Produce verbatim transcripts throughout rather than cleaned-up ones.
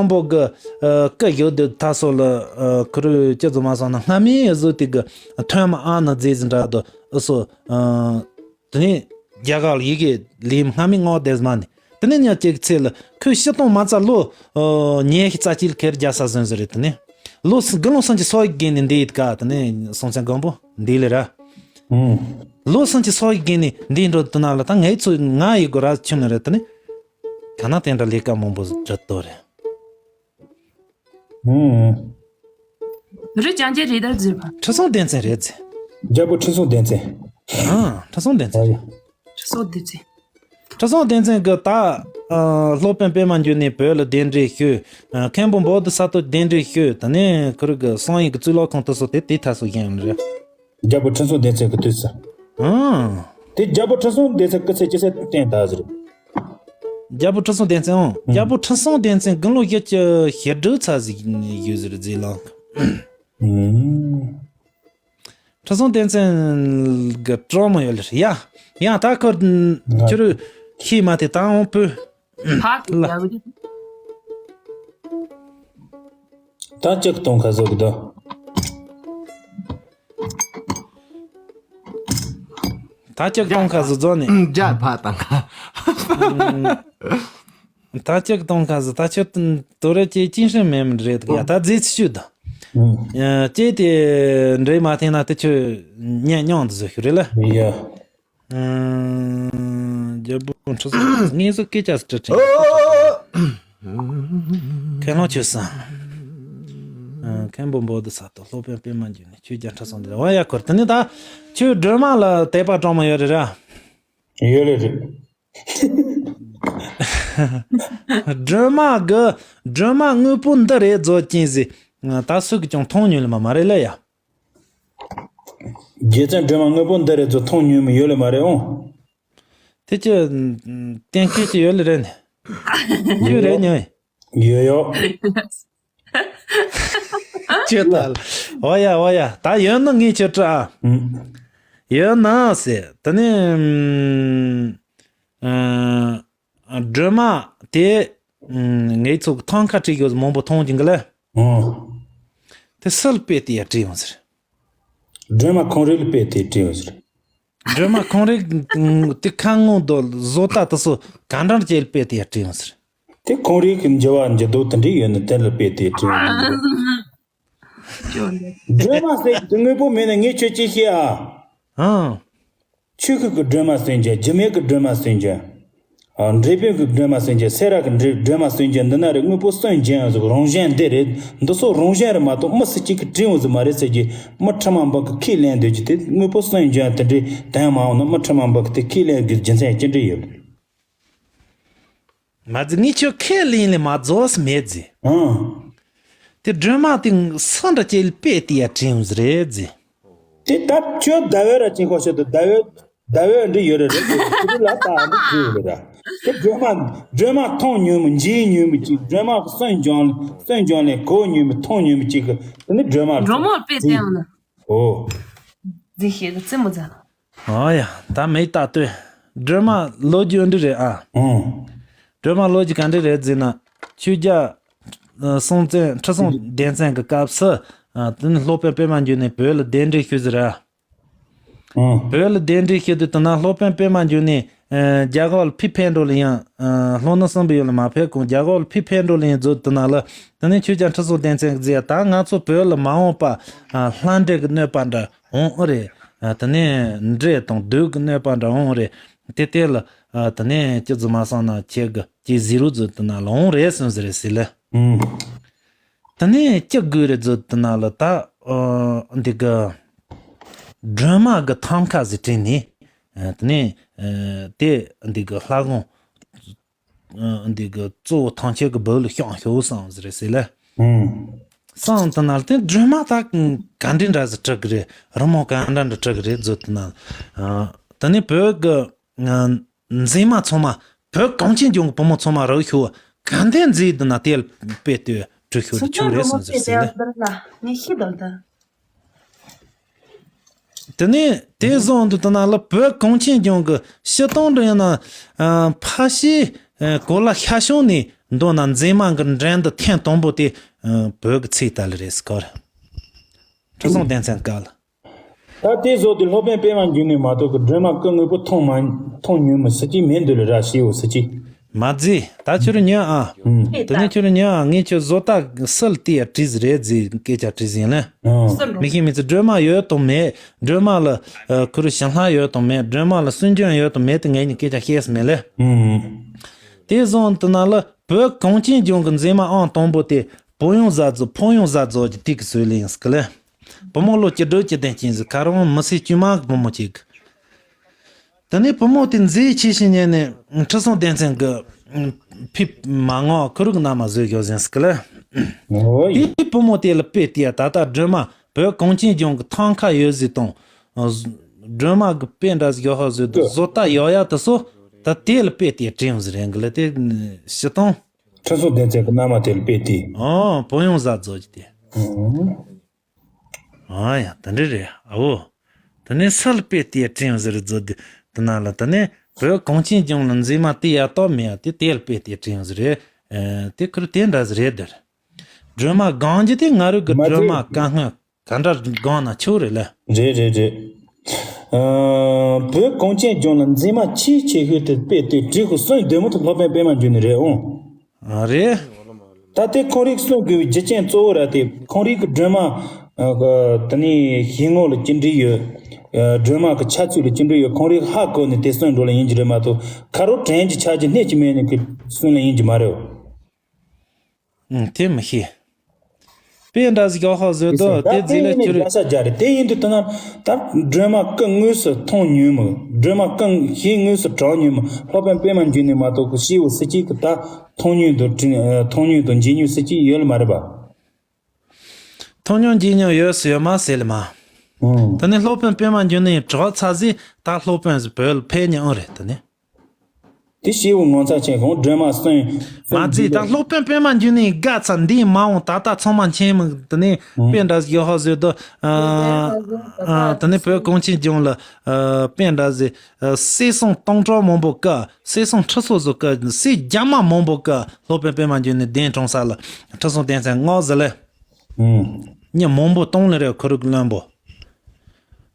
མང་པོ་གི་ཨ་སྐུ་བཞུགས་དུས་ད་སོ་ལ་ཨ་ཁུ་རུ་ཅི་ཙམ་མ་སོང་ན་སྔ་མའི་གཟུགས་དེ་གི་ཐོན་མ་ཨ་ནི་རྫས་འདྲ་དུ་ཨུ་སོ་ཨ་དེ་ནས་རྒྱ་གར་ཡི་གེ་ལས་སྔ་མའི་སྔགས་སྡེ་མ་ནི་དེ་ནས་ཉག་ཅིག་ཚེ་ལ་ཁོས་ཕྱི་སྟོང་མ་རྩ་ལོ་ཨ་ཉི་ཤུ་རྩ་གཅིག་ཁེར་རྒྱ་ས་ཟིན་ཟེར་རེད། དེ་ནས་ལོ་དགུང་ལོ་སུམ་ཅུ་སོ་ཡི་གི་ནས་འདི་ཡིད་ཀ་དེ་ནས་སྲོང་བཙན་སྒམ་པོ་འདི་ལས་ར། ཨུམ། ལོ་སུམ་ཅུ་སོ་ཡི་གི་ནས་འདི་འགྲོ་དུ་ན་ལ་ད་ངའི་ཚོ་ང་ཡི་སྒོ་ར་ཆུང་ནི་རེད། དེ་ནས་ཐ་ན་དེ་འདྲ་ལས་ཀ་མང་པོ་འགྲུབ་དོ་རེད། ཨུམ། རི་ཅང་ཅེ་རི་དར་ཟེར་བ། ཁྲི་སྲོང་ལྡེ་བཙན་རེད་ཟེར། རྒྱལ་པོ་ཁྲི་སྲོང་ལྡེ་བཙན། ཨ། ཁྲི་སྲོང་ལྡེ་བཙན། ཨ་ཡ། ཁྲི་སྲོང་ལྡེ་བཙན། ཁྲི་སྲོང་ལྡེ་བཙན་གྱི་ད་ཨ་སློབ་དཔོན་པད་མ་འབྱུང་གནས་བོད་ལ་གདན་འདྲེན་ཞུས། ཨ་མཁན་པོ་བོ་དྷི་ས་ཏྭ་གདན་འདྲེན་ཞུས། དེ་ནས་ཁུ་རུ་གི་གསང་ཡིག་གི་གཙུག་ལག་ཁང་དུ་སོགས་དེ་དེ་ཐ་སོ་བཞེངས་ཡོད་རེད། རྒྱལ་པོ་ཁྲི་སྲོང་ལྡེ་བཙན་གྱི་དུས་སུ། ཨང་། དེ་རྒྱལ་པོ་ཁྲི་སྲོང་ལྡེ་བཙན་སྐུ་ཚེ་ཅི་ཚེ་བརྟན་ད་ཟེར། རྒྱལ་པོ་ཁྲི་སྲོང་ལྡེ་བཙན་ཨང་། ཨང་། རྒྱལ་པོ་ཁྲི་སྲོང་ལྡེ་བཙན་དགུང་ལོ་བཞི་བཅུ་ཞེ་དྲུག་ཚར་ཟིག་ཡོད་ཟེར་རྫས་ལགས། ཨང་། ཁྲི་སྲོང་ལྡེ་བཙན་གྱི་གྲོགས་མོ་ཡོད་ལེ། ཡ། ཡ་ད་ཁོ་ཁྱོད་ཤེས་མ་ཐེ་ད་འོང་པོ། ཕག་ལ། ད་ཅིག་གཏོང་ཁ་ཟུག་དོ། ད་ཅིག་གཏོང་ཁ་ཟུག་ཟོ་ནི། རྒྱ་ཕ་དང་ཁ། ད་ཅིག་གཏོང་ཁ་ཟུག་ད་ཁྱོད་དོ་རེ་ཅེ་ཅིན་ཧྲི་མེ་མི་རེད་ཡ། ད་རྫིས་ཆུ་དོ། ཡ་ཅེ་དེ་འདྲེ་མ་ཐེན་ན་དེ་ཆུ་ཉན་མྱོང་དུ་ཟུག་ཤུ་རེད་ལ། ཡ། རྒྱལ་པོ་ཁྲི་སྲོང་ངེས་སུ་སྐད་ཆ་སྤྲད་ཅིང་། ཁས་ལོ་ཆོས་སང་། མཁན་པོ་བོ་དྷི་ས་ཏྭ་སློབ་དཔོན་པད་མ་འབྱུང་གནས་ཆོས་རྒྱལ་ཁྲི་སྲོང་ལྡེ། ཨོ་ཡ་ཁོར་དེ་ནི་ད་ཁྱོད་སྒྲོལ་མ་ལ་དད་པ་དྲང་མོ་ཡོད་རེད་ར། ཡོད་རེད་རེད། སྒྲོལ་མ་གི་སྒྲོལ་མ་དངོས་པོ་འདི་རེད་ཟོ་ཅིན་ཟེ། ད་སུ་གི་ཀྱང་མཐོང་མྱོང་ལ་མ་མ་རེད་ལ་ཡ། རྗེ་བཙུན་སྒྲོལ་མ་དངོས་པོ་འདི་རེད་ཚོ་མཐོང་མྱོང་མི་ཡོད་ལེ་མ་རེད་འོང་། དེ་ཅི་གཏན་འཁེལ་ཅི་ཡོད་ལེ་རེད་ནི། ཡོད་རེད་ཉོ། ཡོད་ཡོད། ཅི་ད་ལ། འོ་ཡ་འོ་ཡ་ད་ཡོད་ན་ངས་ཁྱོད་སྤྲད་ཨ། ཡོད་ན་ཟེར་དེ་ནི། སྒྲོལ་མ་དེ་ངེད་ཚོ་གི་ཐང་ཁ་བྲིས་ཡོད་མང་པོ་མཐོང་གྱིན་གི་ལེ། ཨོ། དེ་སུ་ལ་དཔེ་དེ་ཡ་བྲིས་ཡོང་ཟེར། སྒྲོལ་མ་ཁོང་རེ་ལ་དཔེ་དེ་བྲིས་ཡོང་ཟེར། སྒྲོལ་མ་ཁོང་རེ་དེ་ཁ་ངོ་དོ་བཟོ་ལྟ་དེ་སོ་ག་འདྲ་ཅིག་ལ་དཔེ་དེ་ཡ་བྲིས་ཡོང་ཟེར། དེ་ཁོང་རེ་གི་འགྱུར་བ་འགྱུར་ལྡོག་དེ་འདྲ་ཡོད་ན་དེ་ལ་དཔེ་དེ་བྲིས་ཡོང་ཟེར། སྒྲོལ་མ་ཟེར་དེ་དངོས་པོ་མེད་ན་ངས་ཁྱོད་ཅི་ཤེས་ཨ། ཨང་། ཆོས་སྐུ་གི་སྒྲོལ་མ་སེམས་ཅན། སྒྱུ་མའི་གི་སྒྲོལ་མ་སེམས་ཅན། ཨ། འབྲས་བུ་གི་སྒྲོལ་མ་སེམས་ཅན། སེ་ར་གི་འབྲས་སྒྲོལ་མ་སེམས་ཅན་འདི་ན་རེ་དངོས་པོ་སུན་འབྱིན་ཡང་ཟིག་རང་བཞིན་འདི་རེད། འདི་ཚོ་རང་བཞིན་རེད་མ་གཏོགས་མི་སུ་གཅིག་གིས་བྲིས་ཡོང་ཟིག་མ་རེད་ཟེར་གྱི་མི་ཁྲི་མ་འབུམ་གིས་ཁས་ལེན་འདོད་ཀྱི་དེ་དངོས་པོ་སུན་འབྱིན་དེ་འདྲའི་དོན་མ་འོང་ན་མི་ཁྲི་མ་འབུམ་གིས་དེ་ཁས་ལེན་དགོས་རྒྱུ་མཚན་ཅི་འདྲ་ཡོད། མ་ཟི་ངས་ཁྱོད་ཁས་ལེན་ལེ་མ་རྫོགས་མེད་ཟི། ཨང་། དེ་སྒྲོལ་མ་དེ་སུ་འདྲ་ཅིག་ལ་དཔེ་དེ་ཡ་བྲིས་ཡོང་ཟི་རེད་ཟི། དེ་ད་ཁྱོད་ཟླ་བའི་ར་ཅིག་ཁོ་ཤོད་དུ་ཟླ་བའི་ཟླ་བའི་འདྲི་ཡོད་རེད་རེད་དེ་ལ་ད་འདི་བྲིས་ཡོད་རེད་ར། དེ་སྒྲོལ་མ་སྒྲོལ་མ་མཐོང་མྱོང་མི་འཇིག་མྱོང་མི་ཅིག་སྒྲོལ་མ་གསོན་སྦྱོང་གསོན་སྦྱོང་ལས་གོ་མྱོང་མི་མཐོང་མྱོང་མི་ཅིག་གི་དེ་ནི་སྒྲོལ་མ་སྒྲོལ་མ་དཔེ་བྲིས་དེ་ཡང་ན། ཨོ། ཟི་ཤེས་ལ་ཙི་མོ་ཟ། ཨོ་ཡ། ད་མེད་ད་ལྟོས། སྒྲོལ་མ་ལོ་རྒྱུས་འདི་རེད་ཨ། ཨང་། སྒྲོལ་མ་ལོ་རྒྱུས་ག་འདྲ་རེད་ཟེར་ན། ཆོས་རྒྱལ་སྲོང་བཙན་ཁྲི་སྲོང་ལྡེ་བཙན་གྱི་སྐབས་སུ། དེ་ནི་སློབ་དཔོན་པད་མ་འབྱུང་གནས་བོད་ལ་གདན་འདྲེན་ཞུས་ཟེར་ཨ། ཨང་། བོད་ལ་གདན་འདྲེན་ཞུས་དུས་དེ་ན་སློབ་དཔོན་པད་མ་འབྱུང་གནས་རྒྱ་གར་ལ་ཕེབས་ཕེབས་འགྲོ་ལ་ཡང་ལྷོ་ནུབ་གསུམ་པོ་ཡོད་ལ་མ་ཕེབས་གོང་རྒྱ་གར་ལ་ཕེབས་ཕེབས་འགྲོ་ལ་ཡང་མཛོད་དེ་ན་ལ། དེ་ནས་ཆོས་རྒྱལ་ཁྲི་སྲོང་ལྡེ་བཙན་གྱིས་ཟེར་ད་ང་ཚོ་བོད་ལ་མ་འོངས་པ་ལྷ་འདྲེ་གི་གནོད་པ་འདྲ་འོང་ཨེ་རེད། དེ་ནས་འདྲེ་དང་བདུད་ཀྱི་གནོད་པ་འདྲ་འོང་ཨེ་རེད། དེ་དེ་ལ་དེ་ནས་ཅི་ཙམ་མ་སོང་ན་ཁྱེད་ཀྱི་ཅི་ཟེར་རུ་མཛོད་དེ་ན་ལ་འོང་རེད་གསུངས་ཟེར་རེད་ཟེར་ལེ། ཨང་། དེ་ནས་ཅི་དགོས་རེད་མཛོད་དེ་ན་ལ་ད་འདི་གི་སྒྲོལ་མ་གི་ཐང་ཁ་ཟིག་བྲིས་ནས་དེ་ནས་དེ་འདི་གི་ལྷ་ཁང་འདི་གི་གཙོ་བོ་ཐང་ཆེན་གི་སྦུག་ལ་བཤམས་ཤོག་བསམ་ཟེར་རེད་ཟེར་ལེ། ཨང་། བསམ་དེ་ན་ལ་དེ་སྒྲོལ་མ་ད་ག་འདྲ་འདྲ་ཟིག་བྲི་གི་རེད། རི་མོ་ག་འདྲ་འདྲ་བྲི་གི་རེད་མཛོད་དེ་ན་ལ། དེ་ནས་བོད་གི་མཛེས་མ་ཚང་མ་བོད་གངས་ཅན་ལྗོངས་ཀྱི་བུ་མོ་ཚང་མ་རག་ཤོག་ག་འདྲ་མཛེས་འདུག་ན་དེ་ལ་དཔེ་དེ་བྲི་ཤོག་དེ་ཆོག་རེད་གསུངས་ཟེར་ཟེར་ལེ། དེ་ནས་དེ་བཟུང་དུ་དེ་ན་ལ་བོད་གངས་ཅན་ལྗོངས་ཀྱི་སྤྱིར་བཏང་དུ་ཡིན་ན་ཕ་ཤི་གོ་ལ་ཤ་ཤང་ནས་ མདོར་ན་མཛེས་མ་གི་འགྲན་བསྡུར་ཐེངས་དང་པོ་དེ་ཨ་བོད་ཀྱི་ཚེ་ད་ལ་རེད་ཟེར་གོ་རེད། ཁྲི་སྲོང་ལྡེ་བཙན་སྐབས་ལ། ད་དེ་བཟོ་དུས་སློབ་དཔོན་པད་མ་འབྱུང་གནས་མ་གཏོགས་ཀྱི་སྒྲོལ་མ་སྐུ་དངོས་པོ་མཐོང་མ་མཐོང་མྱོང་མི་སྲིད་ཀྱི་མེད་འདུག་ལ་ར་ཞེའོ་སྲིད་ཀྱི། མ་རྫི། ད་ཁྱོད་རང་ཉོན་ཨ། ཨུམ། དེ་ནས་ཁྱོད་རང་ཉོན་ཨ། ངས་ཁྱོད་བཟོ་ལྟ་སུ་ལ་བལྟས་ཡ་བྲིས་ཟིན་རེད་ཟེར་སྐད་ཆ་དྲིས་ཟིན་ལ། ཨུམ། མི་ཤེས་མི་ཚེ་སྒྲོལ་མ་ཡོད་དང་མེད། སྒྲོལ་མ་ལ་ཨ་ཁུ་རུ་ཞིང་ལྷ་ཡོད་དང་མེད། སྒྲོལ་མ་ལ་སུན་འབྱིན་ཡོད་དང་མེད་དེ་ངས་ནི་སྐད་ཆ་བཤད་ས་མེད་ལ། ཨུམ། དེ་བཟུང་དུ་ན་ལ་བོད་གངས་ཅན་ལྗོངས་ཀྱི་མཛེས་མ་ཨང་དང་པོ་དེ་བུ་ཡོན་བཟའ་རྫོགས་ཕོ་ཡོན་བཟའ་རྫོགས་ཀྱི་དུས་ཀྱི་སྲོལ་ལ་ཡིན་ཟེར་གི་ལ། བུ་མོ་ལོ་བཅུ་དྲུག་བཅུ་བདུན་ཅན་ཟིག་ཁ་རོང་མི་སེར་དཀྱུས་མ་གི་བུ་མོ་གཅིག་དེ་ནས་བུ་མོ་དེ་མཛེས་ཆེ་ཞིང་ཉན་ནས་ཁྲི་སྲོང་ལྡེ་བཙན་གྱི་ཕིབས་མ་ངོ་ཁུ་རུག་ན་མ་བཟོས་ཡོད་ཟིན་ཟེར་གི་ལ། ཨོ་ཡ། དེའི་བུ་མོ་དེ་ལ་དཔེ་དེ་ད་ལྟ་སྒྲོལ་མ་བོད་གངས་ཅན་ལྗོངས་ཀྱི་ཐང་ཁ་ཡོད་ཟིག་དང་། སྒྲོལ་མ་གི་དཔེ་འདྲ་ཟིག་ཡོད་ཧ་ཟོས་དུ་བཟོ་ལྟ་ཡོད་ཡ་དེ་སོ། ད་དེ་ལ་དཔེ་དེ་བྲིས་ཡོང་ཟིག་རེད་གི་ལ་དེ་ཕྱི་དང་། ཁྲི་སྲོང་ལྡེ་བཙན་གྱི་མནའ་མ་དེ་ལ་དཔེ་དེ། ཨོ་བུ་ཡོན་བཟའ་རྫོགས་ཀྱི་དེ། ཨོ། ཨ་ཡ་ད་འདྲ་རེད་ཨ་བོ། དེ་ནས་སུ་ལ་དཔེ་དེ་བྲིས་ཡོང་ཟེར་རྫོགས་དེ་དེ་ན་ལ་དེ་ནས་བོད་གངས་ཅན་ལྗོངས་ལ་མཛེས་མ་དེ་ཡ་ཏོ་མེད་ཡ་དེ་དེ་ལ་དཔེ་དེ་བྲིས་ཡོང་ཟེར་རེད། ཨེ་དེ་ཁུར་དེ་འདྲ་ཟེར་རེད་དེར། སྒྲོལ་མ་གང་ཇི་དེ་ང་རུ་གི་མ་སྒྲོལ་མ་དེ་བཀའ་སྔོན་ག་འདྲ་གང་ན་ཆོག་རེད་ལ། རེད་རེད་རེད། ཨ་བོད་གངས་ཅན་ལྗོངས་ལ་མཛེས་མ་ཆེས་ཆེ་ཤོས་དེ་དཔེ་དེ་བྲིས་ཁུ་སོན་འདེམས་མོ་དེ་སློབ་དཔོན་པད་མ་འབྱུང་གནས་རེད་འོང་། ཨ་རེད། ད་ལྟའི་ཁོང་རིག་གསུང་དགོས་པའི་རྒྱུ་རྐྱེན་གཙོ་བོ་ར་དེ་ཁོང་རིག་གི་སྒྲོལ་མ། ཨ་དེ་ནས་ཞིང་ངོ་ལ་ཅི་འདྲ་ཡོད། ཨ་སྒྲོལ་མ་གི་ཆ་ཚུལ་ལ་ཅི་འདྲ་ཡོད་ཁོང་རིག་ཧ་གོ་ནས་དེ་གསུང་འགྲོ་ལ་ཡིན་གྱི་རེད་མ་གཏོགས་ཁ་རོ་དྲན་གྱི་ཆ་གྱི་གནས་ཀྱི་མེད་ནས་གི་གསུང་ལ་ཡིན་གྱི་མ་རེད། ཨང་དེ་མི་ཤེས། དཔེ་འདྲ་ཟིག་ཡོད་ཧ་བཟོས་དོ་དེ་རྫི་ལ་ཁྱོད་རེད། ད་དེ་ཡིན་དུས་ད་ན་ད་སྒྲོལ་མ་སྐུ་དངོས་སུ་མཐོང་མྱོང་མོད་སྒྲོལ་མ་སྐུ་ཞིང་དངོས་སུ་གྲགས་མྱོང་མོད་སློབ་དཔོན་པད་མ་འབྱུང་གནས་མ་གཏོགས་གི་ཤེས་བུ་སྲིད་ཅིག་གི་ད་མཐོང་མྱོང་དང་དྲི་མཐོང་མྱོང་དང་མཇལ་མྱོང་སྲིད་ཅིག་ཡོད་ལ་མ་རེད་པ། མཐོང་མྱོང་མཇལ་མྱོང་ཡོད་སུ་ཡོད་མ་ཟེར་ལ་མ། ཨང་། ད་ནི་སློབ་དཔོན་པད་མ་འབྱུང་གནས་གྲགས་ཚར་ཟིག་ད་སློབ་དཔོན་ཟིག་བོད་ལ་ཕེབས་མྱོང་རེད་ད་ནི། དེ་ཤེས་བུ་ངོ་མཚར་ཆེན་གང་སྒྲོལ་མ་གསུང་། མ་རྫི་ད་སློབ་དཔོན་པད་མ་འབྱུང་གནས་དགའ་ཚ་འདིའི་མ་འོངས་ད་ལྟ་ཚང་མ་མཁྱེན་མི་དེ་ནས་ཨང་། དཔེ་འདྲ་ཟིག་ཡོད་ཧ་བཟོས་དོ། ཨ་ཨ་དེ་ནས་བོད་གངས་ཅན་ལྗོངས་ལ་ཨ་དཔེ་འདྲ་ཟིག་ཨ་སྲས་སྲུང་སྟོང་ཕྲག་མང་པོ་བཀའ་སྲས་སྲུང་ཁྲི་ཚོ་ཟིག་བཀའ་སྲས་རྒྱ་མ་མང་པོ་བཀའ་སློབ་དཔོན་པད་མ་འབྱུང་གནས་གདན་དྲངས་ས་ལ་ཁྲི་སྲོང་ལྡེ་བཙན་མངགས་ཟིག་ལས། ཨང་། མི་མང་པོ་གཏོང་ལེ་རེད་ཁོ་རིག་བློན་པོ།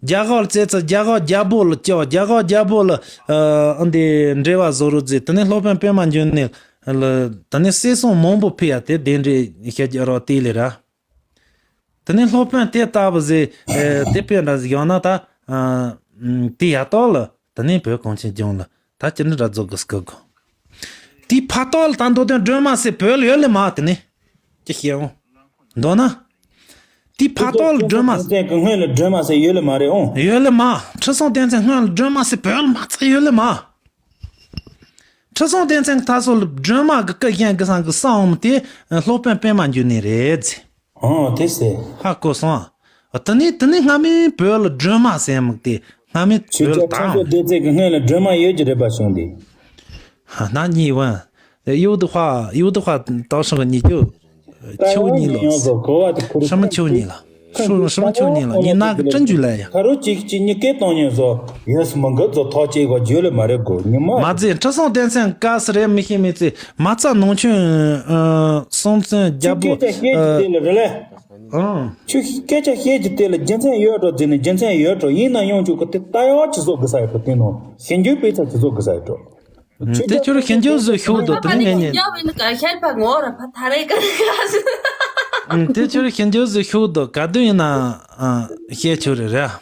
རྒྱ་གར་བཙལ་ཚེ་རྒྱ་གར་རྒྱལ་པོ་ལ་སྐྱོ་རྒྱ་གར་རྒྱལ་པོ་ལ་ཨ་འདི་འབྲེལ་བ་བཟོ་རོགས་ཟེར་དེ་ནས་སློབ་དཔོན་པད་མ་འབྱུང་གནས་ལ་དེ་ནས་སྲས་སྲུང་མང་པོ་ཕུལ་ཡ་དེ་གདན་འདྲེན་བྱེད་རྒྱུ་རོགས་དེ་ལས་ར། དེ་ནས་སློབ་དཔོན་དེ་ལྟ་བུ་ཟེར་ཨ་དེ་དཔེ་འདྲ་ཟིག་ཡོང་ན་ད་ཨ་དེ་ཡ་ཏོ་ལ་དེ་ནས་བོད་གངས་ཅན་ལྗོངས་ལ་ད་ཅི་འདྲ་རྫོགས་གི་སྐུ་གོ། དེའི་ཕ་ཏོག་ལ་ད་མདོ་དོན་སྒྲོལ་མ་ཟེར་བོད་ལ་ཡོད་ལེ་མ་དེ་ནས་ཅི་ཤེས་འོང་། མདོར་ན། དེའི་ཕ་ཏོག་ལ་སྒྲོལ་མ། ཁྲི་སྲོང་ལྡེ་བཙན་གྱི་སྔོན་ལ་སྒྲོལ་མ་ཟེར་ཡོད་ལེ་མ་རེད་འོང་། ཡོད་ལེ་མ། ཁྲི་སྲོང་ལྡེ་བཙན་སྔོན་ལ་སྒྲོལ་མ་ཟེར་བོད་ལ་མ་ཚད་ཡོད་ལེ་མ། ཁྲི་སྲོང་ལྡེ་བཙན་གྱི་ད་སོ་ལ་སྒྲོལ་མ་གི་སྐུ་བཞེངས་གི་སང་གི་ས་འོང་དེ་སློབ་དཔོན་པད་མ་འབྱུང་གནས་རེད་ཟེར། ཨོ་དེ་སེ། ཧ་གོ་སོང་ཨ། དེ་ནས་དེ་ནས་སྔ་མའི་བོད་ལ་སྒྲོལ་མ་ཟེར་མི་དེ་སྔ་མའི་ཆོས་བོད་ལ་རྒྱལ་ཁྲི་དང་སྲོང་ལྡེ་བཙན་གྱི་སྔོན་ལ་སྒྲོལ་མ་ཡོད་ཀྱི་རེད་པ་བྱུང་དེ། ཧ་ན་གཉིས་བན། ཡུ་དུ་ཧ་ཡུ་དུ་ཧ་དང་སྲོང་གི་གཉིས་ཀྱི་ཆུ་གཉིས་ལོ། ཡོང་བཟོ་གོ་བ་དེ་ཁུར་ཧྲ་མ་ཆུ་གཉིས་ལ། ཧྲུ་ཧྲ་མ་ཆུ་གཉིས་ལ་ཉི་ན་གི་སྤྲིན་རྒྱུ་ལ་ཡ། ཁ་རུ་གཅིག་གཅིག་གཉིས་ཀའི་གཏོང་ཉན་བཟོ་ཡོད་སུ་མི་འགི་བཟོ་ཐག་བཅད་གོ་བརྗོད་ལེ་མ་རེད་གོ་ཉི་མ། མ་རྫི་ཁྲི་སྲོང་ལྡེ་བཙན་བཀའ་སི་རེད་མི་ཤེས་མི་ཚེ་མ་རྩ་ནང་ཆོས་ཨ་སྲོང་བཙན་རྒྱལ་པོ་ཆུ་སྐད་ཆ་བཤད་ཀྱི་དེ་ལ་རེད་ལེ། ཨང་། ཆུ་སྐད་ཆ་བཤད་ཀྱི་དེ་ལ་རྒྱུ་མཚན་ཡོད་འགྲོ་ཟེར་ནས་རྒྱུ་མཚན་ཡོད་འགྲོ་ཡིན་ན་ཡང་ཆུ་གི་དེ་ལྟ་ཡག་ཅི་བཟོ་དགོས་ས་ཡོད་འགྲོ་དེ་ནང་ཞིབ་འཇུག་སྤེལ་ཚར་ཅི་བཟོ་དགོས་ས་ཡོད་འགྲོ། དེ་ཁྱོད་རང་ཞིབ་འཇུག་བཟོས་ཤོག་དོ་དེ་ནི་ངས་ཉན། དེ་ཁྱོད་རང་ཞིབ་འཇུག་བཟོས་ཤོག་དོ་ག་དུས་ཡིན་ན་བཤད་ཆོག་རེད་ར།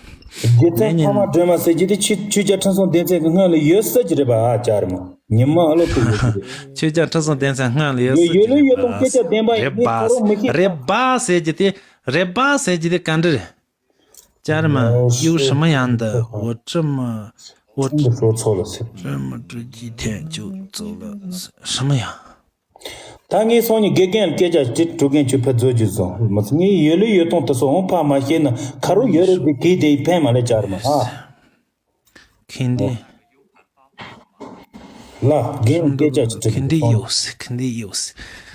རྒྱུ་མཚན་ངས་ཉན། ཕ་མ་སྒྲོལ་མ་ཟེར་གྱི་དེ་ཆོས་ཆོས་རྒྱལ་ཁྲི་སྲོང་ལྡེ་བཙན་གྱི་སྔོན་ལ་ཡོད་ས་ཅི་རེད་པ་ཨ་ཅར་མ་ཉི་མ་ཨ་ལོ་དུ་ཡོད་ཀྱི་རེད། ཆོས་རྒྱལ་ཁྲི་སྲོང་ལྡེ་བཙན་སྔོན་ལ་ཡོད་ས་ཅི་རེད་པ། རེད་པ་རེད་པ་ཟེར་གྱི་དེ་རེད་པ་ཟེར་གྱི་དེ་ག་འདྲ་རེད། ཅར་མ་ཡུག་什么样的我这么我这么说错了是什么这几天就走了什么呀ད་ངས་སང་ཉིན་དགེ་རྒན་ལ་སྐད་ཆ་ཅིག་དྲུག་རྒན་ཆུ་ཕེ་མཛོད་ཀྱི་བཟོ་མི་ཚེ་ངས་ཡོད་ལུས་ཡོད་སྟོང་དུ་སོང་འོང་ཕ་མ་ཤེས་ན་ཁ་རུ་ཡོད་རེད་དེ་གིས་དེ་ཕན་མ་ལས་ཅར་མ་ཨ། ཁེན་ཏེ། ལ་རྒན་སྐད་ཆ་ཅིག་ཁེན་ཏེ་ཡོ་སི་ཁེན་ཏེ་ཡོ་སི་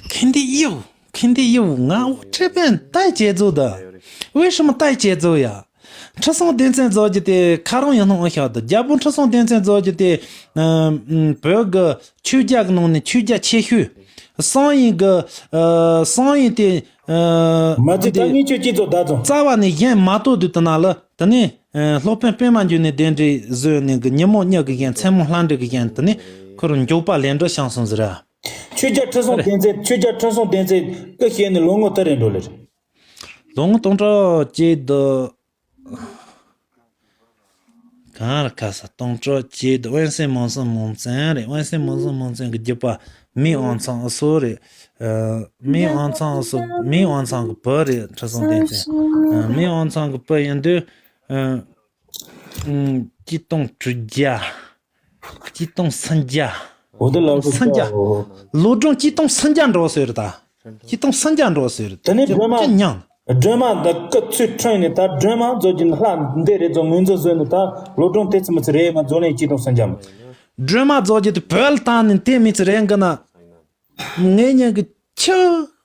ཁེན་ཏེ་ཡོ། ཁེན་ཏེ་ཡོ། ང་འོ་ཁྲེ་པན་ཏའི་ཅེ་ཛོ་ད། ཝེ་ཧྲི་མ་ཏའི་ཅེ་ཛོ་ཡ། ཁྲི་སྲོང་ལྡེ་བཙན་ཛོ་ཇི་ཏེ་ཁ་རོང་ཡང་སྣང་ཨ་ཤ་ད། རྒྱལ་པོ་ཁྲི་སྲོང་ལྡེ་བཙན་ཛོ་ཇི་ཏེ་ཨ་བོད་གི་ཆོས་རྒྱལ་གི་ནང་ནས་ཆོས་རྒྱལ་ཆེ་ཤོས། གསང་ཡིན་གི་ཨ་གསང་ཡིན་དེ་ཨ་མ་ཚད་ད་འདི་ངས་ཁྱོད་ཅི་ཚོ་ད་ཚོ། རྩ་བ་ནས་གཞན་མ་གཏོགས་དུས་དེ་ན་ལ་དེ་ནས་ཨ་སློབ་དཔོན་པད་མ་འབྱུང་གནས་གདན་འདྲེན་བཟོས་ནས་གི་ཉིན་མོ་གཉིས་ཀྱི་གཞན་མཚན་མོ་ལྷ་འདྲེ་གི་གཞན་དེ་ནས་ཁོ་རང་མགྱོགས་པ་ལན་འགྲོ་བྱང་སོང་ཟེར་ར། ཆོས་རྒྱལ་ཁྲི་སྲོང་ལྡེ་བཙན། ཆོས་རྒྱལ་ཁྲི་སྲོང་ལྡེ་བཙན་སྐུ་གཤེགས་ནས་ལོ་ངོ་དུ་རེ་འགྲོ་ལེ་རེད། ལོ་ངོ་སྟོང་ཕྲག་གཅིག་དུ། གང་ར་ཁ་ས་སྟོང་ཕྲག་གཅིག་དུ་དབེན་སྲས་མང་སྲོང་མང་བཙན་རེད། དབེན་སྲས་མང་སྲོང་མང་བཙན་གྱི་རྒྱུད་པ་མི་དབང་ཚང་འུ་སོ་རེད། ཨ་མི་དབང་ཚང་འུ་སོ་མི་དབང་ཚང་གི་བུ་རེད། ཁྲི་སྲོང་ལྡེ་བཙན། ཨ་མི་དབང་ཚང་གི་བུ་ཡིན་དུས་ཨ་ཨ་གཅིག་སྟོང་དྲུག་བརྒྱ། གཅིག་སྟོང་སུམ་བརྒྱ། འོ་དེ་ལགས་སོ། སུམ་བརྒྱ། ལོ་གྲངས་གཅིག་སྟོང་སུམ་བརྒྱ་འགྲོ་ཟེར་ད། གཅིག་སྟོང་སུམ་བརྒྱ་འགྲོ་ཟེར། དེ་ནས་སྒྲོལ་མ། ཅི་མྱང་། སྒྲོལ་མ་འདི་སྐུ་ཚེ་ཁྲོན་ནས་ད་སྒྲོལ་མ་རྫོགས་ཀྱི་ལྷ་འདི་རེ་རྫོགས་ངོས་འཛིན་བཟོས་ནས་ད་ལོ་གྲངས་དེ་ཙམ་ཚེ་རེ་མ་རྫོགས་ལན་གཅིག་སྟོང་སུམ་བརྒྱ་མ། སྒྲོལ་མ་རྫོགས་ཀྱི་དེ་བོད་ལ་བཏང་ནས་དེ་མི་ཚེ་རེ་འགི་ན། ངེད་གཉིས་ཀྱི་ཆུ་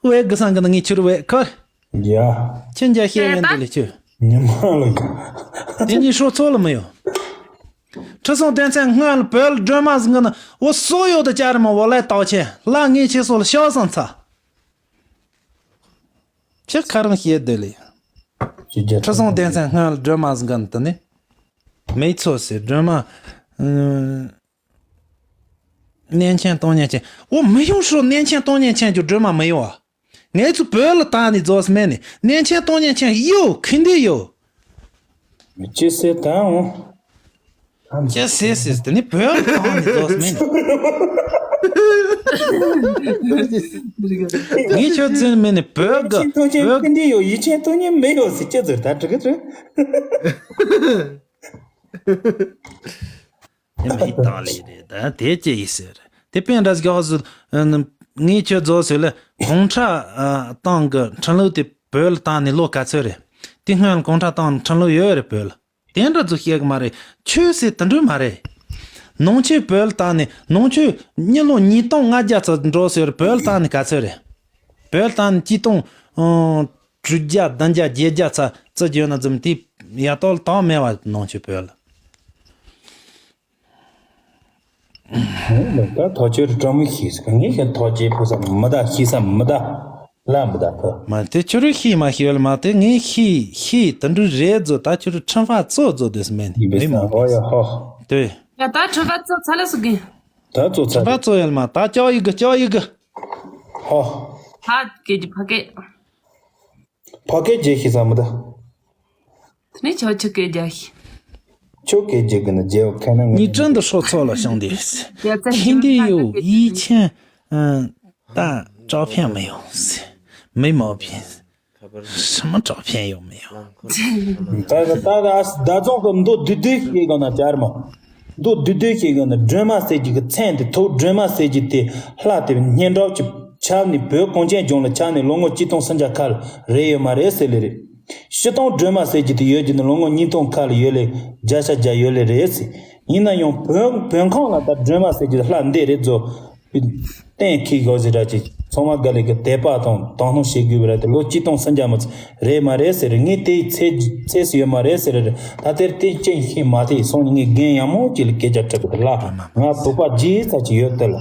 བེད་གི་སང་གི་ན་ངས་ཆུ་རུ་བེད་ཁར། ཡ། ཆུ་འཇའ་ཤེས་ཡོན་དེ་ལས་ཆུ། ཉི་མ་ལ་ཡ། དེ་གཉིས་སྲོག་ཚོགས་ལ་མི་ཡོང་། ཁྲི་སྲོང་ལྡེ་བཙན་སྔོན་ལ་བོད་ལ་སྒྲོལ་མ་ཟིག་གི་ན་འོ་སོ་ཡོད་དུ་བཅར་མ་འོ་ལས་དག་ཆེ་ལ་ངས་ཁྱེད་སོ་ལ་ཤག་སང་ཚ། ཆུ་ཁ་རང་ཤེས་དེ་ལས། ཁྲི་སྲོང་ལྡེ་བཙན་སྔོན་ལ་སྒྲོལ་མ་ཟིག་གི་ན་དེ་ནི། མེད་ཚོ་ཟེར་སྒྲོལ་མ། གནས་ཆེན་སྟོང་ཉིད་ཅན། འོ་མི་ཡོང་ཧྲོ། གནས་ཆེན་སྟོང་ཉིད་ཅན་གྱི་སྒྲོལ་མ་མི་ཡོང་བ། ངེད་ཚོ་བོད་ལ་བཏང་ནས་རྫོགས་མེད་ནས་གནས་ཆེན་སྟོང་ཉིད་ཅན་ཡོད་ཁུན་དེ་ཡོད། ཅི་ཟེར་ད་འོང་། ཅི་ཟེར་ཟེར་དེ་ནི་བོད་ལ་བཏང་ནས་རྫོགས་མེད་ནས། ངས་ཁྱོད་འཛིན་མེད་ནས་བོད་གི་ཡིད་ཆེན་སྟོང་ཉིད་བོད་ཁུན་དེ་ཡོད། ཡིད་ཆེན་སྟོང་ཉིད་མི་ཡོད་ཟེར་ཅི་ཟེར་ད་དྲི་གི་དྲི། དེ་མི་དང་ལས་རེད་ད། དེ་ཅི་ཡིན་ཟེར། དེ་པན་ར་གི་ཧོ་སུ། ངས་ཁྱོད་རྫོགས་ཟེར་ལ་གུང་ཁྲན་ཏང་གི་ཁྲིམས་ལུགས་དེ་བོད་ལ་བཏང་ནས་ལོ་ག་ཚོད་རེད། དེ་སྔོན་གུང་ཁྲན་ཏང་ཁྲིམས་ལུགས་ཡོད་རེད་བོད་ལ། དེ་འདྲ་ཚོ་བཤད་གི་མ་རེད། ཆོས་ཟེར་དེ་འདྲ་མ་རེད། ནང་ཆོས་བོད་ལ་བཏང་ནས་ནང་ཆོས་མི་ལོ་ཉིས་སྟོང་ལྔ་བརྒྱ་ཚོ་འགྲོ་ཟེར་བོད་ལ་བཏང་ནས་ག་ཚོད་རེད། བོད་ལ་བཏང་ནས་གཅིག་སྟོང་། དྲུག་བརྒྱ་བདུན་བརྒྱ་བརྒྱད་བརྒྱ་ཚ་ཚ་བརྗོད་ན་ཙམ་དེ་ཡ་ཏོག་ལ་དོགས་མེད་བ་ནང་ཆོས་བོད་ལ། ད་ཐོག་ཆོས་རི་ཀྲང་མི་ཤེས་ཟེར་ངས་ཀྱང་ཐོག་ཆོས་ཕུ་ས་མི་ད་ཤེས་ས་མི་ད་ལ་མི་ད་ཐོ། མ་དེ་ཆོས་རི་ཤེས་མ་ཤེས་ལ་མ་དེ་ངས་ཤེས་ཤེས་དེ་འདྲ་རེད་ཛོ། ད་ཆོས་རི་ཁྲིམས་ཕ་གཙོ་ཛོ་དེ་སྨན་དེ་ཡིན་པས་མེད་མ་ན་ཨོ་ཡ་ཧོ། དེ། ཡ་ད་ཁྲིམས་ཕ་གཙོ་ཚ་ལ་སུ་གིན། ད་གཙོ་ཚ་ཁྲིམས་ཕ་གཙོ་ཡལ་མ་ད་ཅོག་ཡི་གི་ཅོག་ཡི་གི། ཧོ། ཕ་སྐད་ཀྱི་ཕ་སྐད། ཕ་སྐད་རྒྱལ་ཤེས་ས་མི་ད། དེ་ནས་ཆོ་ཆོ་སྐད་རྒྱལ་ཤེས། ཆོ་སྐད་རྒྱལ་གི་ན་རྒྱལ་བ་ཁ་ན་ངའི་ངའི་དྲིན་དུ་སྲོག་ཚོགས་ལ་བྱུང་སྟེ། རྒྱལ་རྩེ་ཁྱིམ་འདི་ཡོད་ཡིད་ཆེན་ད་གྲགས་ཕན་མི་ཡོང་ཟེར། མི་མ་ཕན། ཧྲི་མ་གྲགས་ཕན་ཡོང་མི་ཡོང་། ད་ག་ད་ག་ཨ་ཟླ་རྫོང་གི་མདོ་བདུད་སྡེ་ཞེས་གང་ན་ཅར་མ། མདོ་བདུད་སྡེ་ཞེས་གང་ན་སྒྲོལ་མ་ཟེར་གྱི་གི་མཚན་དེ་ཐོག་སྒྲོལ་མ་ཟེར་གྱི་དེ་ལྷ་དེ་སྙན་གྲགས་ཀྱི་ཆ་ནས་བོད་གངས་ཅན་ལྗོངས་ལ་ཆ་ནས་ལོ་ངོ་གཅིག་སྟོང་སུམ་བརྒྱ་ཁ་ལ་རེད་ཡོད་མ་རེད་ཟེར་ལེ་རེད། སྤྱིར་བཏང་སྒྲོལ་མ་ཟེར་གྱི་དེ་ཡོད་ཀྱི་ནི་ལོ་ངོ་ཉིས་སྟོང་ཁ་ལ་ཡོད་ལེ་བརྒྱ་ཆ་བརྒྱ་ཡོད་ལེ་རེད་ཟེར། ཡིན་ན་ཡང་བོད་བོད་ཁམས་ལ་ད་སྒྲོལ་མ་ཟེར་གྱི་དེ་ལྷ་འདི་རེད་ཛོ། གཏན་འཁེལ་དགོས་ཟེར་ར་ཅིག་ཚང་མ་དགའ་ལས་ཀྱི་དད་པ་དང་དང་སྣང་བྱེད་དགོས་པ་ར་དེ་ལོ་གཅིག་སྟོང་སུམ་བརྒྱ་མ་ཚད་རེད་མ་རེད་ཟེར་རེད། ངས་དེའི་ཚེ་ཚེ་སུ་ཡོད་མ་རེད་ཟེར་རེད། ད་དེར་དེ་ཅན་ཤེས་མ་ཐེ་སོང་ངས་རྒན་ཡང་མོ་ཅིག་ལ་སྐད་ཆ་དྲི་གི་ལ་ང་བུ་པ་རྗེས་ཚ་ཅིག་ཡོད་དེ་ལ།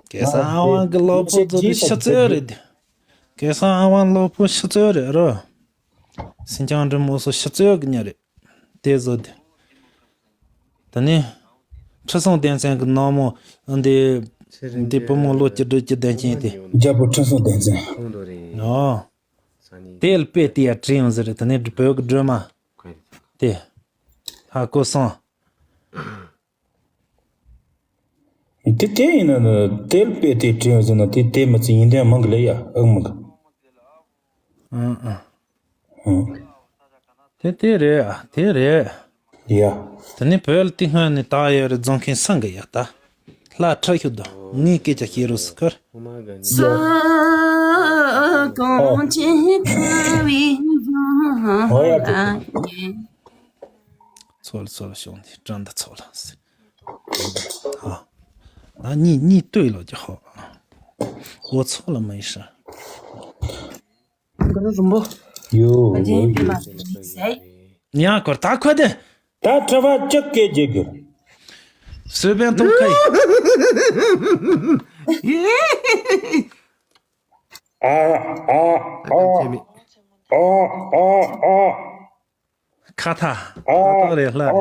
སྐལ་བཟང་ཨ་ཝང་གི་ལོ་ཕོ་ཚོ་དེ་ཤི་ཚོད་རེད། སྐལ་བཟང་ཨ་ཝང་ལོ་ཕོ་ཤི་ཚོད་རེད་རོ། སེང་ལྕམ་འབྲི་མོ་སོ་ཤི་ཚོད་གི་ཉ་རེད། དེ་བཟོ་དེ། ད་ནི། ཁྲི་སྲོང་ལྡེ་བཙན་གྱི་ནང་མོ། འདི། འདི་བུ་མོ་ལོ་བཅུ་དྲུག་བཅུ་བདུན་ཅན་དེ། རྒྱལ་པོ་ཁྲི་སྲོང་ལྡེ་བཙན། ཨོ། དེ་ལ་དཔེ་དེ་ཡ་བྲིས་ཡོང་ཟེར་རེད། ད་ནི་བོད་ཀྱི་སྒྲོལ་མ། དེ། ཧ་གོ་སོང་། དེ་དེ་ཡིན་ན་དེ་ལ་དཔེ་དེ་བྲིས་ཡོང་ཟེར་ན་དེ་དེ་མི་ཚེ་ཡིན་དོན་མང་གི་ལ་ཡ་ཨང་མང་གི། ཨང་ཨང་། ཨང་། དེ་དེ་རེད་ཨ་དེ་རེད། ཡ། དེ་ནི་བོད་ལ་དེ་སྔོན་ནས་དར་ཡོད་རེད་རྫོང་མཁན་སང་གི་ཡ་ད། ལྷ་ཁྲ་ཤུ་དང་ངའི་སྐད་ཆ་ཤེས་རོགས་སུ་ཁར། ས་གོང་ཆེན་ཁ་བའི་རྫོང་ཧོ་ཡ་དེ། ལ་ཡེ། ཚོལ་ཚོལ་བྱུང་སྟེ་དྲན་ད་ཚོལ་ལ་ཟེར། ཨ། ད་གཉིས་གཉིས་ལྟོས་ལོ་ཀྱི་ཧོ། འོ་ཚོལ་ལ་མི་ཤ། ག་རུ་རུམ་པོ། ཡོ། ཨ་ཇེ་ཡོ། ཡ་ཁོར་ད་ཁོ་དེ། ད་གྲྭ་བ་ཅག་སྐད་རྒྱག་གི། སོས་པན་ཐོང་ཁ་ཡི། ཨ་ཨ་ཨ་ཨ་ཨ་ཨ། ཁ་ཐ། ཁ་ཐ་རེད་ལྷ་རེད།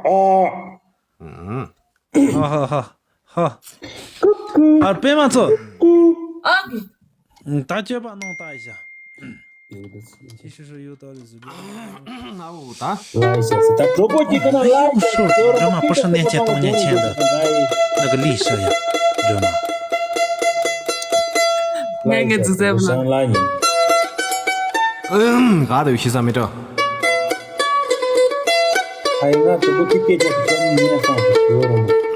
ཨ་ཨ། ཧ་ཧ་ཧ་ཧ། ཨར་པད་མ་ཚོ། ཨ། ད་སྤྱོད་པ་གནང་ད་ཡིན་ཤག་ཁྱེད་ཤི་ཤི་ཡོད་ད་རེད་ཟེར་གི། ཨ་འོ་ད། ལ་ཡི་ཤ་སི་ད་གྲོགས་པོ་གཅིག་ཀ་ན་ལ་ཡི་ཤ་སི་སྒྲོལ་མ་སྒྲོལ་མ་སྤུ་ཧྲི་གནས་ཆེན་སྟོང་ཉིད་མཁྱེན་འདི། ནི་གི་ལི་ཤི་ཡ་སྒྲོལ་མ། ངས་ངས་འཛུགས་ཟེར་བ་ལ། ཧྲང་ལ་ཉིན། ཨུམ་ག་དུ་ཤི་ས་མི་འགྲོ། ཨ་ཡི་ང་གྲོགས་པོ་གཅིག་སྐད་ཆ་དེ་ཀ་ནི་ངས་སང་དུ་ཤི་བ་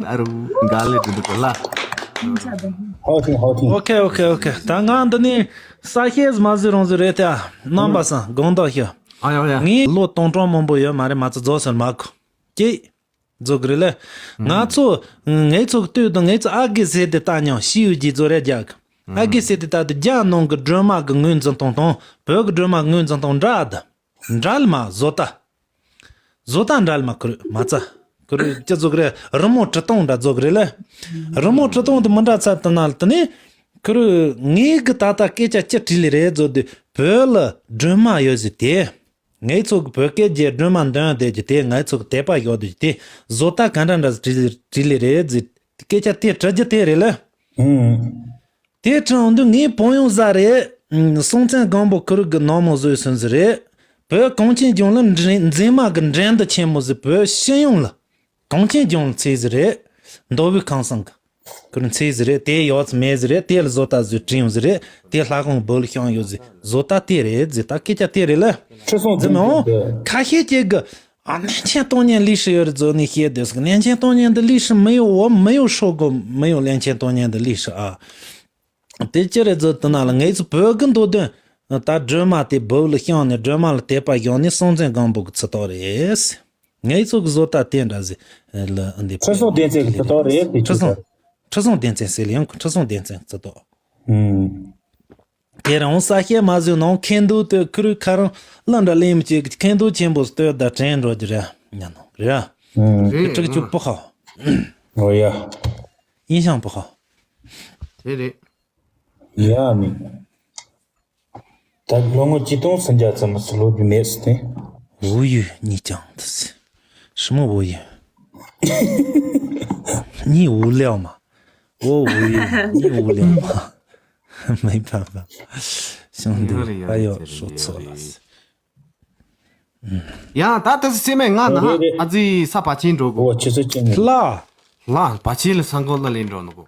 རུང་། ཨ་རུ་ག་ལེ་དུ་དུ་ལ། ཧོ་ཐིང་ཧོ་ཐིང་། ཨོ་ཁེ་ཨོ་ཁེ་ཨོ་ཁེ། ད་ང་འདི་ནི་ས་ཤེས་མ་ཟི་རང་ཟི་རེད་ད། རྣམ་པ་སང་དགོངས་དག་ཞུ། ཨ་ཡ་ཡ། ངས་ལོ་སྟོང་ཕྲག་མང་པོ་ཡོད་མ་རེད། མ་ཚོ་རྫོགས་ཟེར་མ་གོ། ཀྱེ། རྫོགས་གི་རེད་ལེ། ང་ཚོ་ངེད་ཚོ་གི་ལྟོས་དང་ངེད་ཚོ་ཨ་དགེ་ཟེར་དེ་ལྟ་མྱོང་ཤི་ཡོད་ཀྱི་རྫོགས་རེད་རྒྱག་གི། ཨ་དགེ་ཟེར་དེ་ལྟ་དུ་རྒྱ་ནང་གི་སྒྲོལ་མ་གི་ངོས་འཛིན་སྟངས་དང་བོད་གི་སྒྲོལ་མ་ངོས་འཛིན་སྟངས་འདྲ་ཨ་ད། འདྲ་ལ་མ་བཟོ་ལྟ། བཟོ་ལྟ་འདྲ་ལ་མ་ཁུར་མ་ཚ། ཁུར་ཅི་བཟོ་གི་རེད། རི་མོ་བྲི་སྟངས་འདྲ་བཟོ་གི་རེད་ལེ། རི་མོ་བྲི་སྟངས་དེ་མི་འདྲ་ཚ་དེ་ན་ལ་དེ་ནས་ཁུར་ངས་གི་ད་ལྟ་སྐད་ཆ་ཅི་བྲིས་ལེ་རེད་བཟོ་དུས་བོད་ལ་སྒྲོལ་མ་ཡོད་ཟེར་དེ། ངེད་ཚོ་གི་བོད་སྐད་ཀྱི་སྒྲོལ་མ་འདོན་བསྡད་ཀྱི་དེ། ངེད་ཚོ་གི་དད་པ་ཡོད་དུས་དེ་བཟོ་ལྟ་ག་འདྲ་འདྲ་བྲིས་བྲིས་ལེ་རེད་ཟེར། སྐད་ཆ་དེ་དྲི་རྒྱུ་དེ་རེད་ལ། ཨང་། དེ་དྲངས་དུས་ངའི་བུ་ཡང་ཟ་རེད། སྲོང་བཙན་སྒམ་པོ་ཁུ་རུ་གི་ནང་མོ་བཟོས་སོང་ཟེར་རེད། བོད་གངས་ཅན་ལྗོངས་ལ་འདྲེ་མཛེས་མ་གི་འགྲན་བསྡུར་ཆེན་མོ་ཟེར། བོད་སྤྱི་ཡོངས་ལ། གངས་ཅན་ལྗོངས་ལ་ཚེ་ཟེར་རེད། མདོ་དབུས་ཁམས་གསུམ་གི། ཁུར་ཚེ་ཟེར་རེད། དེ་ཡོད་མེད་ཟེར་རེད། དེ་ལ་བཟོ་ལྟ་ཟེར་བྲིས་ཡོང་ཟེར་རེད། དེ་ལྷ་ཁང་བོད་ལ་བཤམས་ཡོད་ཟེར། བཟོ་ལྟ་དེ་རེད་ཟེར། ད་སྐད་ཆ་དེ་རེད་ལ། ཁྲི་སྲོང་ཟེར་མི་འོང་། ཁ་ཤས་ཀྱིས་གི་ཨ་གནས་ཆེན་སྟོང་ཉིད་ལི་ཧྲི་ཡོད་རེད་ཟེར་ནས་བཤད་དེ་ཟེར། གནས་ཆེན་སྟོང་ཉིད་འདི་ལི་ཧྲི་མི་ཡོད། འོ་མི་ཡོད་ཧྲོ་གོ་མི་ཡོད། གནས་ཆེན་སྟོང་ཉིད་འདི་ལི་ཧྲི་ཨ། དེ་ཅི་རེད་ཟེར་དུས་ན་ལ་ངེད་ཚོ་བོད་གི་མདོ་དོན། ད་སྒྲོལ་མ་དེ་བོད་ལ་བཤམས་ནས་སྒྲོལ་མ་ལ་དད་པ་བཞག་ནས་སྲོང་བཙན་སྒམ་པོ་གི་ཚེ་ཐོག་རེད། ངེད་ཚོ་གི་བཟོ་ལྟ་དེ་འདྲ་ཟིག་ལ་འདི་ཁྲི་སྲོང་ལྡེ་བཙན་གི་ཚེ་ཐོག་རེད་དེ། ཁྲི་སྲོང་། ཁྲི་སྲོང་ལྡེ་བཙན་ཟེར་ལ་ཡང་ཁྲི་སྲོང་ལྡེ་བཙན་གི་ཚེ་ཐོག་ཨུམ། དེ་རིང་ས་སྐྱ་མ་བཟོས་ནང་ཁེ་འདུག་དེ་ཁུ་རུ་ཁ་རང་གླུ་འདྲ་ལེན་མི་བྱེད་གི། ཁེ་འདུག་ཆེན་པོ་སྟོད་ད་དྲན་འགྲོ་རྒྱུ་རེད་ཉན་ནོ་རེད། ཨུམ། རེད། དྲུག་ཅུ་པོ་ཧ། ཨོ་ཡ། ཡིན་ཤང་པོ་ཧ། དེ་རེད། ཡ་མི། ད་ལོ་ངོ་ཆིག་སྟོང་སུམ་བརྒྱ་ཙམ་སུ་ལོ་རྒྱུ་མེད་སི་ཏེ། བོད་ཡུལ་གཉིས་ཀྱང་དུ་སི། ཧྲི་མོ་བོད་ཡུལ། 你无聊吗？我无语，你无聊吗？没办法，兄弟，还有说错了。 ཡ་ད་ལྟ་སེམས་ང་ན་ཨ་ཙི་ས་པ་ཆེན་འགྲོ་གོ། 我去这见面。 ལ། ལ་པ་ཆེན་ལ་ས་འགོ་ལ་ལེན་འགྲོ་ནོ་གོ།